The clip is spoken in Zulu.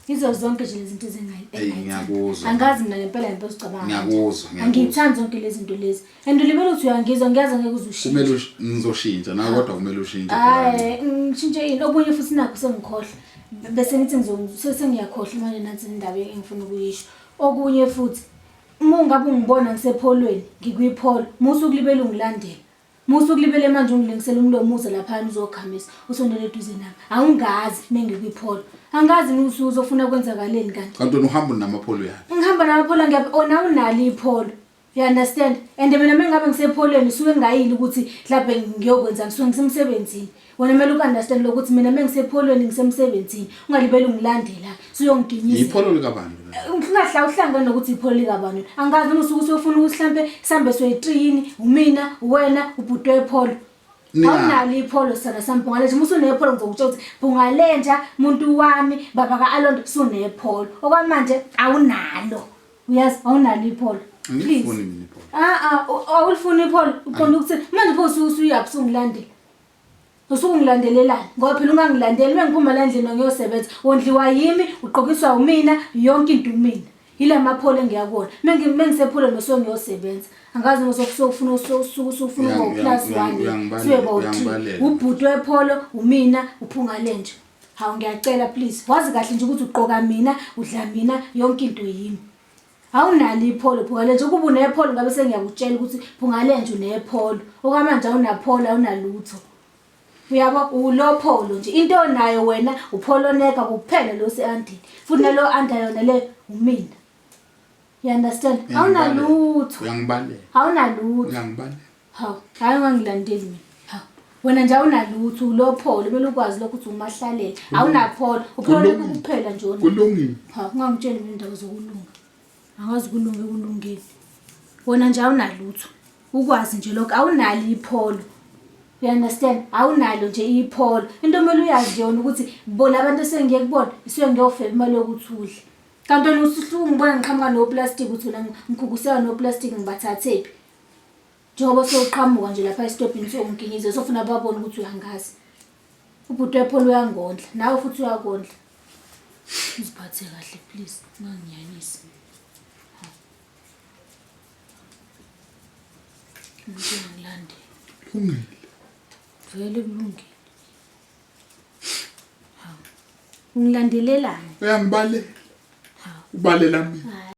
Yizo zonke nje lezi zinto Eyi, ngiyakuzwa. Angazi mina ngempela ngempela ucabanga. Ngiyakuzwa, ngiyakuzwa. Angiyithandi zonke lezi zinto lezi. And ulibele uthi uyangizwa ngiyazi ngeke uze ushintshe. Kumele ngizoshintsha nawe kodwa kumele ushintshe. Hayi, ngishintshe ini? Okunye futhi nakho sengikhohlwa. Bese ngithi sengiyakhohlwa manje nansi indaba engifuna ukuyisho. Okunye futhi uma ungabe ungibona ngisepholweni, ngikwipholo, musa ukulibela ungilandela. Musa ukulibele manje ungilengisela umlomo uze laphayana uzokhamisa usondele eduze nami. Awungazi mengikwipholo. Angazi mina uzofuna kwenzakaleni kanti. Kanti wena uhamba namapholo yani? Ngihamba namapholo ngiyabe ona unalo ipholo. You understand? And mina mengabe ngisepholweni suke ngingayile ukuthi mhlawumbe ngiyokwenzani suke ngisemsebenzini. Wena kumele uku-understand lokuthi mina mengisepholweni ngisemsebenzini. Ungalibeli ungilandela. Suyongiginyisa. Yipholo likabani? Ungahla uhlangene nokuthi ipholo likabani. Angazi noma usuke usuyofuna ukuthi mhlambe sihambe soyi-3 yini, umina, uwena, ubhuti wepholo. Awunalo ipholo sana sami Bhungalenja. Uma usunepholo ngizokutshela ukuthi Bhungalenja muntu wami baba ka-Alondo usunepholo. Okwamanje awunalo. Uyazi awunalo ipholo. Please. Angilifuni mina ipholo. Ah ah awulifuni ipholo. Uqonda ukuthi manje pho usuyaphi usungilandela. Usukungilandelelani ngoba phela ungangilandeli uma ngiphuma la endlini ngiyosebenza wondliwa yimi ugqokiswa umina yonke into umina yila mapholo engiya kuwona uma ngisepholo nosuke ngiyosebenza angazi noma sokufuna usuke usufuna ukuba u-plus one sibe bawu-three ubhuti wepholo umina uphungalenja hawu ngiyacela please wazi kahle nje ukuthi ugqoka mina udla mina yonke into yimi Awunalo ipholo Phungalenja ukuba unepholo ngabe sengiyakutshela ukuthi Phungalenja unepholo okwamanje awunapholo awunalutho uyabo ulopholo nje into onayo wena upholoneka kuphela lo se-andini futhi nalo anda yona le umina you understand awunalutho Uyangibalela. awunalutho Uyangibalela. Hawu, hayi ungangilandeli mina. Hawu. Wena nje awunalutho ulopholo, kumele ukwazi lokho ukuthi umahlalela. Awunapholo, uphole kuphela nje wena. Kulungile. Hawu, ungangitsheli mina indaba zokulunga. Angazi ukulunga ekulungeni. Wena nje awunalutho. Ukwazi nje lokho awunalo ipholo. You understand? Awunalo nje ipholo. Into omele uyazi nje wena ukuthi bona abantu esengiye kubona isuke ngiyofeba imali yokuthi udle. Kanti wena usuhluka ungibona ngiqhamuka noplastic uthi wena ngikhukuseka noplastic ngibathathephi? Njengoba sewuqhamuka nje lapha esitobhini sewungikinyize sofuna babone ukuthi uyangazi. Ubhuti wepholo uyangondla, nawe futhi uyakondla. Uziphathe kahle please, unganginyanyisi. Umuntu ungilandela. Kulungile. Vele kulungile. Hawu. Ungilandelelani? Uyangibalela. Hawu. Ubalela mina.